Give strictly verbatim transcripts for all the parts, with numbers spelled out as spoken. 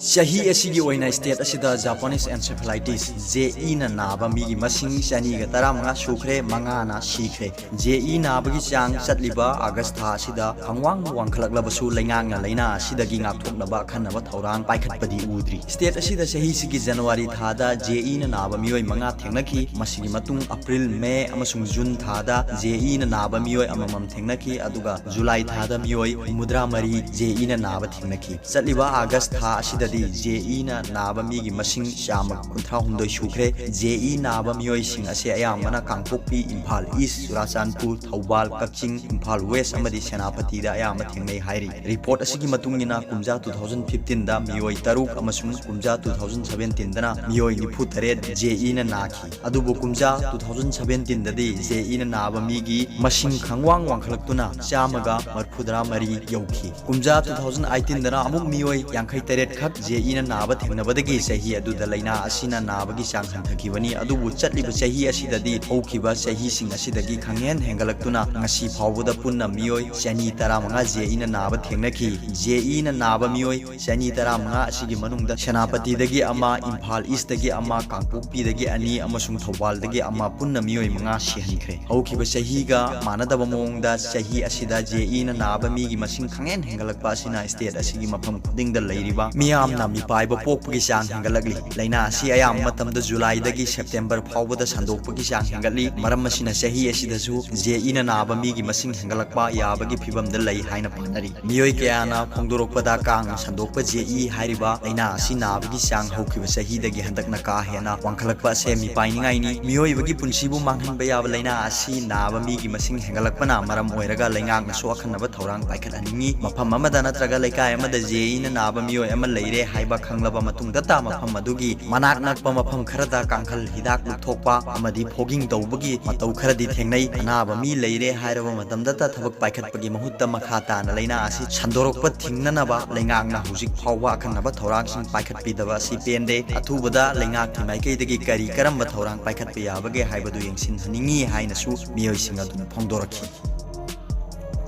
ꯆꯍꯤ ꯑꯁꯤꯒꯤ ꯑꯣꯏꯅ state ꯑꯁꯤꯗ Japanese encephalitis, JE ꯅ ꯅꯥꯕ ꯃꯤꯒꯤ ꯃꯁꯤꯡ ꯆꯅꯤꯒ ꯇꯔꯥꯃꯉꯥ ꯁꯨꯈ꯭ꯔꯦ, ꯃꯉꯥꯅ ꯁꯤꯈ꯭ꯔꯦ꯫ JE ꯅꯥꯕꯒꯤ ꯆꯥꯡ ꯆꯠꯂꯤꯕ August ꯊꯥ ꯑꯁꯤꯗ ꯈꯪꯋꯥꯡ ꯋꯥꯡꯈꯠꯂꯛꯂꯕꯁꯨ ꯂꯩꯉꯥꯛꯅ ꯂꯥꯏꯅꯥ ꯑꯁꯤꯗꯒꯤ ꯉꯥꯛꯊꯣꯛꯅꯕ ꯑꯈꯟꯅꯕ ꯊꯧꯔꯥꯡ ꯄꯥꯏꯈꯠꯄꯗꯤ ꯎꯗ꯭ꯔꯤ꯫ State ꯑꯁꯤꯗ ꯆꯍꯤꯁꯤꯒꯤ January ꯊꯥꯗ JE ꯅ ꯅꯥꯕ ꯃꯤꯑꯣꯏ ꯃꯉꯥ ꯊꯦꯡꯅꯈꯤ꯫ ꯃꯁꯤꯒꯤ ꯃꯇꯨꯡ April, May ꯑꯃꯁꯨꯡ June ꯊꯥꯗ JE ꯅ ꯅꯥꯕ ꯃꯤꯑꯣꯏ ꯑꯃꯃꯝ ꯊꯦꯡꯅꯈꯤ, ꯑꯗꯨꯒ July ꯊꯥꯗ ꯃꯤꯑꯣꯏ ꯍꯨꯝꯐꯨꯇꯔꯥ ꯃꯔꯤ JE ꯅ ꯅꯥꯕ ꯊꯦꯡꯅꯈꯤ꯫ ꯆꯠꯂꯤꯕ August ꯊꯥ ꯑꯁꯤꯗꯗꯤ JE ꯅ ꯅꯥꯕ ꯃꯤꯒꯤ ꯃꯁꯤꯡ ꯆꯥꯝꯃ ꯀꯨꯟꯊ꯭ꯔꯥ ꯍꯨꯝꯗꯣꯏ ꯁꯨꯈ꯭ꯔꯦ꯫ JE ꯅꯥꯕ ꯃꯤꯑꯣꯏꯁꯤꯡ ꯑꯁꯤ ꯑꯌꯥꯝꯕꯅ ꯀꯥꯡꯄꯣꯛꯄꯤ, ꯏꯝꯐꯥꯜ East, ꯆꯨꯔꯥꯆꯥꯟꯄꯨꯔ, ꯊꯧꯕꯥꯜ, ꯀꯛꯆꯤꯡ, ꯏꯝꯐꯥꯜ West ꯑꯃꯗꯤ ꯁꯦꯅꯥꯄꯇꯤꯗ ꯑꯌꯥꯝꯕ ꯊꯦꯡꯅꯩ ꯍꯥꯏꯔꯤ꯫ Report ꯑꯁꯤꯒꯤ ꯃꯇꯨꯡ ꯏꯟꯅ ꯀꯨꯝꯖꯥ two thousand fifteen ꯗ ꯃꯤꯑꯣꯏ ꯇꯔꯨꯛ ꯑꯃꯁꯨꯡ ꯀꯨꯝꯖꯥ two thousand seventeen ꯗꯅ ꯃꯤꯑꯣꯏ ꯅꯤꯐꯨ ꯇꯔꯦꯠ JE ꯅ ꯅꯥꯈꯤ꯫ ꯑꯗꯨꯕꯨ ꯀꯨꯝꯖꯥ two thousand seventeen ꯗꯗꯤ JE ꯅ ꯅꯥꯕ ꯃꯤꯒꯤ ꯃꯁꯤꯡ ꯈꯪꯋꯥꯡ ꯋꯥꯡꯈꯠꯂꯛꯇꯨꯅ ꯆꯥꯝꯃꯒ ꯃꯔꯤꯐꯨꯇꯔꯥ ꯃꯔꯤ ꯌꯧꯈꯤ꯫ ꯀꯨꯝꯖꯥ two thousand eighteen ꯗꯅ ꯑꯃꯨꯛ ꯃꯤꯑꯣꯏ ꯌꯥꯡꯈꯩ ꯇꯔꯦꯠ ꯈꯛ JE ꯅ ꯅꯥꯕ ꯊꯦꯡꯅꯕꯗꯒꯤ ꯆꯍꯤ ꯑꯗꯨꯗ ꯂꯥꯏꯅꯥ ꯑꯁꯤꯅ ꯅꯥꯕꯒꯤ ꯆꯥꯡ ꯍꯟꯊꯈꯤꯕꯅꯤ꯫ ꯑꯗꯨꯕꯨ ꯆꯠꯂꯤꯕ ꯆꯍꯤ ꯑꯁꯤꯗꯗꯤ ꯍꯧꯈꯤꯕ ꯆꯍꯤꯁꯤꯡ ꯑꯁꯤꯗꯒꯤ ꯈꯪꯍꯦꯟ ꯍꯦꯟꯒꯠꯂꯛꯇꯨꯅ ꯉꯁꯤ ꯐꯥꯎꯕꯗ ꯄꯨꯟꯅ ꯃꯤꯑꯣꯏ ꯆꯅꯤ ꯇꯔꯥꯃꯉꯥ JE ꯅ ꯅꯥꯕ ꯊꯦꯡꯅꯈꯤ꯫ JE ꯅ ꯅꯥꯕ ꯃꯤꯑꯣꯏ ꯆꯅꯤ ꯇꯔꯥꯃꯉꯥ ꯑꯁꯤꯒꯤ ꯃꯅꯨꯡꯗ ꯁꯦꯅꯥꯄꯇꯤꯗꯒꯤ ꯑꯃ, ꯏꯝꯐꯥꯜ East ꯇꯒꯤ ꯑꯃ, ꯀꯥꯡꯄꯣꯛꯄꯤꯗꯒꯤ ꯑꯅꯤ ꯑꯃꯁꯨꯡ ꯊꯧꯕꯥꯜꯗꯒꯤ ꯑꯃ, ꯄꯨꯟꯅ ꯃꯤꯑꯣꯏ ꯃꯉꯥ ꯁꯤꯍꯟꯈ꯭ꯔꯦ꯫ ꯍꯧꯈꯤꯕ ꯆꯍꯤꯒ ꯃꯥꯟꯅꯗꯕ ꯃꯑꯣꯡꯗ ꯆꯍꯤ ꯑꯁꯤꯗ JE ꯅ ꯅꯥꯕ ꯃꯤꯒꯤ ꯃꯁꯤꯡ ꯈꯪꯍꯦꯟ ꯍꯦꯟꯒꯠꯂꯛꯄ ꯑꯁꯤꯅ state ꯑꯁꯤꯒꯤ ꯃꯐꯝ ꯈꯨꯗꯤꯡꯗ ꯂꯩꯔꯤꯕ ꯃꯤꯌꯥꯝꯅ ꯃꯤꯄꯥꯏꯕ ꯄꯣꯛꯄꯒꯤ ꯆꯥꯡ ꯍꯦꯟꯒꯠꯂꯛꯂꯤ꯫ ꯂꯥꯏꯅꯥ ꯑꯁꯤ ꯑꯌꯥꯝꯕ ꯃꯇꯝꯗ July ꯗꯒꯤ September ꯐꯥꯎꯕꯗ ꯁꯟꯗꯣꯛꯄꯒꯤ ꯆꯥꯡ ꯍꯦꯟꯒꯠꯂꯤ꯫ ꯃꯔꯝ ꯑꯁꯤꯅ ꯆꯍꯤ ꯑꯁꯤꯗꯁꯨ JE ꯅ ꯅꯥꯕ ꯃꯤꯒꯤ ꯃꯁꯤꯡ ꯍꯦꯟꯒꯠꯂꯛꯄ ꯌꯥꯕꯒꯤ ꯐꯤꯚꯝꯗ ꯂꯩ ꯍꯥꯏꯅ ꯄꯥꯅꯔꯤ꯫ ꯃꯤꯑꯣꯏ ꯀꯌꯥꯅ ꯐꯣꯡꯗꯣꯔꯛꯄꯗ ꯀꯥꯡꯅ ꯁꯟꯗꯣꯛꯄ JE ꯍꯥꯏꯔꯤꯕ ꯂꯥꯏꯅꯥ ꯑꯁꯤ ꯅꯥꯕꯒꯤ ꯆꯥꯡ ꯍꯧꯈꯤꯕ ꯆꯍꯤꯗꯒꯤ ꯍꯟꯗꯛꯅ ꯀꯥ ꯍꯦꯟꯅ ꯋꯥꯡꯈꯠꯂꯛꯄ ꯑꯁꯦ ꯃꯤꯄꯥꯏꯅꯤꯡꯉꯥꯏꯅꯤ꯫ ꯃꯤꯑꯣꯏꯕꯒꯤ ꯄꯨꯟꯁꯤꯕꯨ ꯃꯥꯡꯍꯟꯕ ꯌꯥꯕ ꯂꯥꯏꯅꯥ ꯑꯁꯤ ꯅꯥꯕ ꯃꯤꯒꯤ ꯃꯁꯤꯡ ꯍꯦꯟꯒꯠꯂꯛꯄꯅ ꯃꯔꯝ ꯑꯣꯏꯔꯒ ꯂꯩꯉꯥꯛꯅꯁꯨ ꯑꯈꯟꯅꯕ ꯊꯧꯔꯥꯡ ꯄꯥꯏꯈꯠꯍꯟꯅꯤꯡꯏ꯫ ꯃꯐꯝ ꯑꯃꯗ ꯅꯠꯇ꯭ꯔꯒ ꯂꯩꯀꯥꯏ ꯑꯃꯗ JE ꯅ ꯅꯥꯕ ꯃꯤꯑꯣꯏ ꯑꯃ ꯂꯩꯔꯦ ꯍꯥꯏꯕ ꯈꯪꯂꯕ ꯃꯇꯨꯡꯗꯇ ꯃꯐꯝ ꯑꯗꯨꯒꯤ ꯃꯅꯥꯛ ꯅꯛꯄ ꯃꯐꯝ ꯈꯔꯗ ꯀꯥꯡꯈꯜ ꯍꯤꯗꯥꯛ ꯂꯨꯞꯊꯣꯛꯄ ꯑꯃꯗꯤ fogging ꯇꯧꯕꯒꯤ ꯃꯇꯧ ꯈꯔꯗꯤ ꯊꯦꯡꯅꯩ꯫ ꯑꯅꯥꯕ ꯃꯤ ꯂꯩꯔꯦ ꯍꯥꯏꯔꯕ ꯃꯇꯝꯗꯇ ꯊꯕꯛ ꯄꯥꯏꯈꯠꯄꯒꯤ ꯃꯍꯨꯠꯇ ꯃꯈꯥ ꯇꯥꯅ ꯂꯥꯏꯅꯥ ꯑꯁꯤ ꯁꯟꯗꯣꯔꯛꯄ ꯊꯤꯡꯅꯅꯕ ꯂꯩꯉꯥꯛꯅ ꯍꯧꯖꯤꯛ ꯐꯥꯎꯕ ꯑꯀꯟꯅꯕ ꯊꯧꯔꯥꯡꯁꯤꯡ ꯄꯥꯏꯈꯠꯄꯤꯗꯕ ꯑꯁꯤ ꯄꯦꯟꯗꯦ꯫ ꯑꯊꯨꯕꯗ ꯂꯩꯉꯥꯛꯀꯤ ꯃꯥꯏꯀꯩꯗꯒꯤ ꯀꯔꯤ ꯀꯔꯝꯕ ꯊꯧꯔꯥꯡ ꯄꯥꯏꯈꯠꯄ ꯌꯥꯕꯒꯦ ꯍꯥꯏꯕꯗꯨ ꯌꯦꯡꯁꯤꯟꯍꯟꯅꯤꯡꯏ ꯍꯥꯏꯅꯁꯨ ꯃꯤꯑꯣꯏꯁꯤꯡ ꯑꯗꯨꯅ ꯐꯣꯡꯗꯣꯔꯛꯈꯤ꯫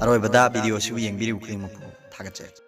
ꯑꯔꯣꯏꯕꯗ video ꯑꯁꯤꯕꯨ ꯌꯦꯡꯕꯤꯔꯤꯕ ꯈꯨꯗꯤꯡꯃꯛꯄꯨ ꯊꯥꯒꯠꯆꯔꯤ꯫